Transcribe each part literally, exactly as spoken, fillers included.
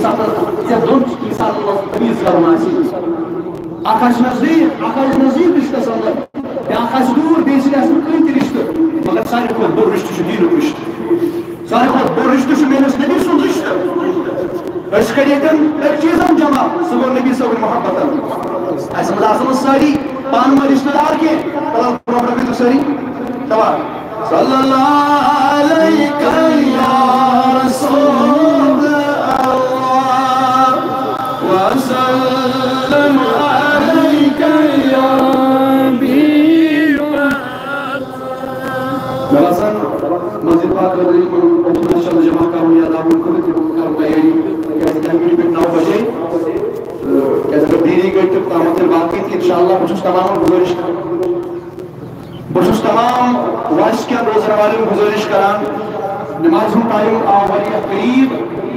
ساتہٕ ژےٚ دۄن انسانن منٛز تمیٖز کرُن آسہِ۔ اکھ آسہِ نزدیٖک، اکھ آسہِ نزدیٖک رشتس اندر، بیٛاکھ آسہِ دوٗر، بیٚیہِ سۭتۍ آسہِ نہٕ کٕہٕنۍ تہِ رشتہٕ۔ مگر ساروی کھۄتہٕ بوٚڑ رشتہٕ چھُ دیٖنُک رشتہٕ۔ ساروی کھۄتہٕ بوٚڑ رشتہٕ چھُ مےٚ نِش نبی سُنٛد رشتہٕ۔ أسۍ کَرِ ییٚتٮ۪ن أکۍ چیٖزن جمع، سُہ گوٚو نبی صٲبٕنۍ محبتن۔ اَسہِ منٛز آسن نہٕ سٲری پانہٕ ؤنۍ رشتہٕ دار کینٛہہ، فی الحال پروگرام گٔژھِو سٲری تباہ۔ صلی اللہ علیک یا رسول اللہ، وسلم علیک یا حبیب۔ مےٚ باسان، مسجد پاک خٲطرٕ یِمن اوٚتَن آسہِ شب جمع کرُن یا دعوت خٲطرٕ تِمن کرُن تیٲری، کیازِ تَمہِ وِزِ پٮ۪ٹھ نَو بجے، تہٕ کیازِ اگر دیری گٔے تہٕ تامَتھ تیٚلہِ باقٕے تہِ انشاءاللہ۔ بہٕ چھُس تمامَن گُزٲرِش کران، بہٕ چھُس تمام وائس کٮ۪ن روزن والٮ۪ن گُزٲرِش کران، نماز ہُنٛد ٹائم آو واریاہ قریب،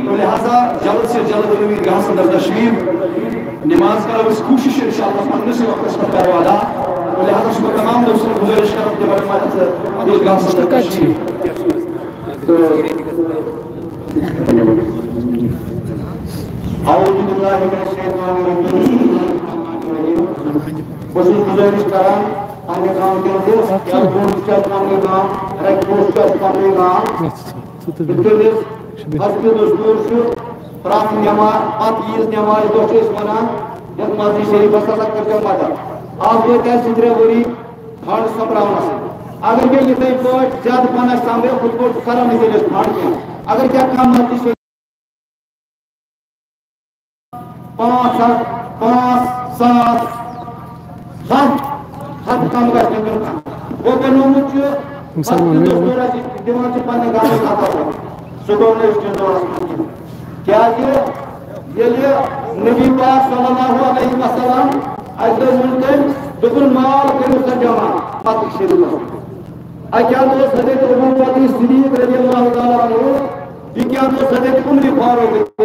تہٕ لہذا جلد سے جلد عیدگاہَس اندر تشریف۔ نماز کرو أسۍ کوٗشِش انشاءاللہ پننِسٕے وقتس پٮ۪ٹھ کرو ادا۔ تہٕ لہذا چھُس بہٕ تمام دوستن گُزٲرِش کران تِمن ما عیدگاہَس اندر تشریف۔ تہٕ اعوذ باللہ من الشیطان الرجیم۔ بہٕ چھُس گُزٲرِش کران پننہِ گامہٕ کٮ۪ن تہِ، یا پوسٹ چھُ اَسہِ پننُے گام، رَکہِ پوسٹ چھُ اَسہِ پننُے گام۔ یِتھ کٔنۍ أسۍ حضرت دستور چھُ پرٛٮ۪تھ نٮ۪ماز، پتہٕ عیٖذ نٮ۪مازِ دۄہ چھِ أسۍ وَنان، یَتھ مسجد شریٖفَس ہسا کٔرۍزیو مدد۔ آز وٲتۍ اَسہِ زٕ ترٛےٚ ؤری فنڈ سۄمبراونَس۔ اگر مےٚ یِتھَے پٲٹھۍ زیادٕ پَہَن آسہِ سۄمبرٲوِتھ، ہُتھ پٲٹھۍ کَرو نہٕ تیٚلہِ أسۍ فنڈ کینٛہہ۔ اگر کیٛاہ کانٛہہ مسجد شریٖف پانٛژھ ہتھ، پانٛژھ ساس، ہتھ، ہتھ کم گژھِ نہٕ دیُن کانٛہہ۔ گوٚو بنومُت چھُ، مسلمان پتہٕ نہٕ دستور اَسہِ دِوان چھِ پننہِ گرٕ خطا۔ سُہ گوٚو نہٕ أسۍ کِنۍ دورس منٛز کینٛہہ۔ کیٛازِ ییٚلہِ نبی پاک صلی اللہ علیہ وسلم اَکہِ دۄہ ووٚن تٔمۍ، دوٚپُن، مال کٔرِو سا جمع، پتہٕ شریٖفس۔ اَکہِ اندٕ اوس حضرت ابو بکر صدیق رضی اللہ تعالیٰ عنہ، بیٚکہِ اندٕ اوس حضرت عمر فاروق۔